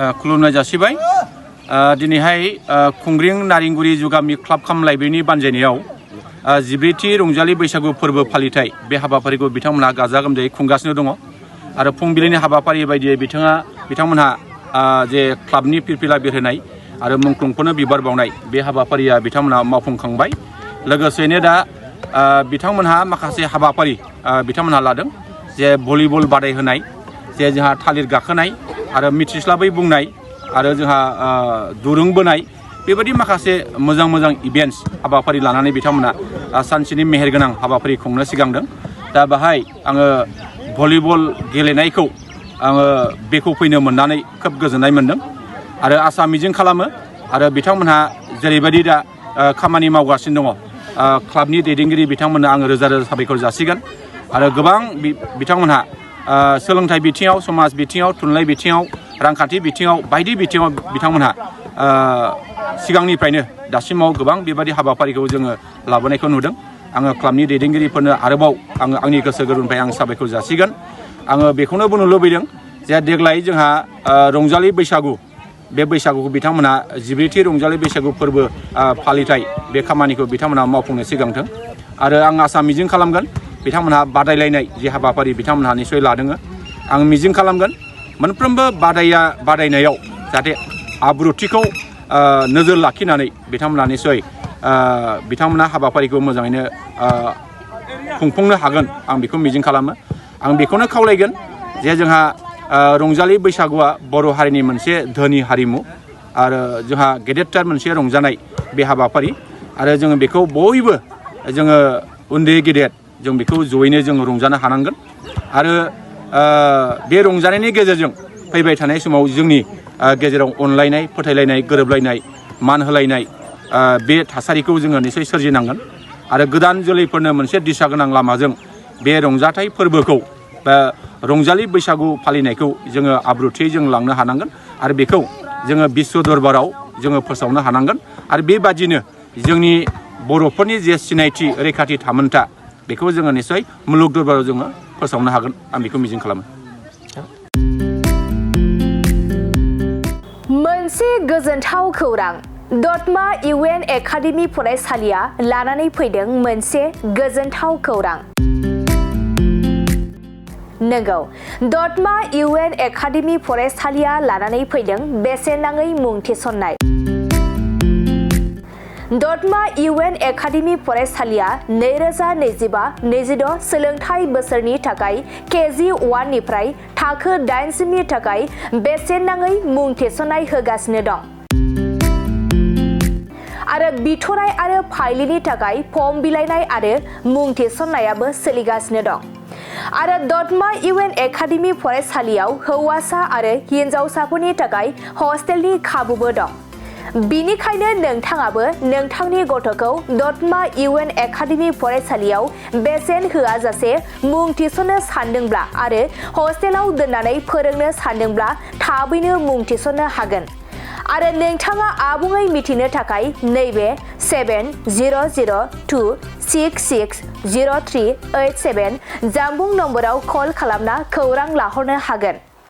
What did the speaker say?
खुलुमनाय जासिबाय दिनैहाय खुंग्रिं नारेंगुरी जुगामि क्लाब काम लाइब्रेरिनि बानजायनायाव 14थि रंजालि बैसागु फोरबो फालिथाय बे हाबाफारिखौ बिथांमोनहा गाजा गोमजायै खुंगासिनो दङ आरो फुंबिलिनि हाबाफारि बायदियै बिथांमोनहा जे क्लाबनि फिरफिला बिरहोनाय आरो मुंख्लंफोरनो बिबार बावनाय बे हाबाफारिया बिथांमोनहा मावफुंखांबाय लोगोसेनो दा बिथांमोनहा माखासे हाबाफारि बिथांमोनहा लादों जे भलिबल बादायहोनाय जे जोंहा थालिर गाखोनाय आरो मिथिस्लाबै बुंनाय आरो जोंहा दुरुं बोनाय बेबायदि माखासे मोजां इभेन्ट्स हाबाफारि लानानै बिथांमोना सानसेनि मेहेरगोनां हाबाफारि खुंनो सिगांदों दा बाहाय आङो भलिबल गेलेनायखौ आङो बेखौ फैनो मोननानै खोब गोजोननाय मोनदों आरो आसा मिजिं खालामो आरो बिथांमोनहा जेरैबायदि दा खामानि मावगासिनो दङ क्लाबनि दैदेनगिरि बिथांमोननो आङो रोजा रोजा साबायखर जासिगोन आरो गोबां बिथांमोनहा सोलोंथाइ बिथिङाव समाज बिथिङाव थुनलाइ बिथिङाव रांखान्थि बिथिङाव बायदि बिथिङाव बिथांमोनहा सिगांनिफ्रायनो दासिमाव गोबां बेबायदि हाबाफारिखौ जोङो लाबोनायखौ नुदों आङो क्लाबनि दैदेनगिरिफोरनो आरोबाव आङो आंनि गोसो गोरबोनिफ्राय आं साबायखर जासिगोन आङो बेखौनो बुंनो लुबैदों जे देग्लाय जोंहा रंजालि बैसागु बे बैसागुखौ बिथांमोनहा 14थि रंजालि बैसागु फोरबो फालिथाय बे खामानिखौ बिथांमोनहा मावफुंनो सिगांथों आरो आं आसा मिजिं खालामगोन बिथांमोनहा बादायलायनाय जे हाबाफारि बिथांमोनहा निसय लादों आं मिजिं खालामगोन मोनफ्रोमबो बादायनायाव जाहाथे आब्रुथिखौ नोजोर लाखिनानै बिथांमोनहा निसय बिथांमोनहा हाबाफारिखौ मोजाङैनो खुंफुंनो हागोन आं बेखौ मिजिं खालामो आं बेखौनो खावलायगोन जे जोंहा रंजालि बैसागुआ बर' हारिनि मोनसे धोनि हारिमु आरो जोंहा गेदेरथार मोनसे रंजानाय बे हाबाफारि आरो जोङो बेखौ बयबो जोङो उन्दै गेदेर जों बेखौ जयैनो जों रंजानो हानांगोन आरो बे रंजानायनि गेजेरजों फैबाय थानाय समाव जोंनि गेजेराव अनलायनाय फोथायलायनाय गोरोबलायनाय मान होलायनाय बे थासारिखौ जोङो निसय सोरजिनांगोन आरो गोदान जोलैफोरनो मोनसे दिशा गोनां लामाजों बे रंजाथाइ फोरबोखौ बा रंजालि बैसागु फालिनायखौ जोङो आब्रुथियै जों लांनो हानांगोन आरो बेखौ जोङो बिश्व दरबाराव जोङो फोसावनो हानांगोन आरो बेबादिनो जोंनि बर'फोरनि जे सिनायथि रैखाथि थामोनथा बेखौ जोङो निसय मुलुग दरबाराव जोङो फोसावनो हागोन आं बेखौ मिजिं खालामो मोनसे गोजोनथाव खौरां दतमा इउएन एकाडेमि फरायसालिया लानानै फैदों मोनसे गोजोनथाव खौरां नंगौ दतमा इउएन एकाडेमि फरायसालिया लानानै फैदों बेसेन नाङै मुं थिसननाय दतमा इउएन एकाडेमि फरायसालिया 2025-26 सोलोंथाइ बोसोरनि थाखाय केजि 1 निफ्राय थाखो 8 सिमनि थाखाय बेसेन नाङै मुं थिसननाय होगासिनो दं आरो बिथराय आरो फाइलिनि थाखाय फर्म बिलाइनाय आरो मुं थिसननायाबो सोलिगासिनो दं आरो दतमा इउएन एकाडेमि फरायसालियाव हौवासा आरो हिनजावसाफोरनि थाखाय हस्टेलनि खाबुबो दं बिनिखायनो नोंथाङाबो नोंथांनि गथ'खौ दतमा इउएन एकाडेमि फरायसालियाव बेसेन होआजासे मुं थिसननो सानदोंब्ला आरो हस्टेलाव दोननानै फोरोंनो सानदोंब्ला थाबैनो मुं थिसननो हागोन आरो नोंथाङा आबुङै मिथिनो थाखाय नैबे 7002660387 जानबुं नम्बराव कल खालामना खौरां लाहरनो हागोन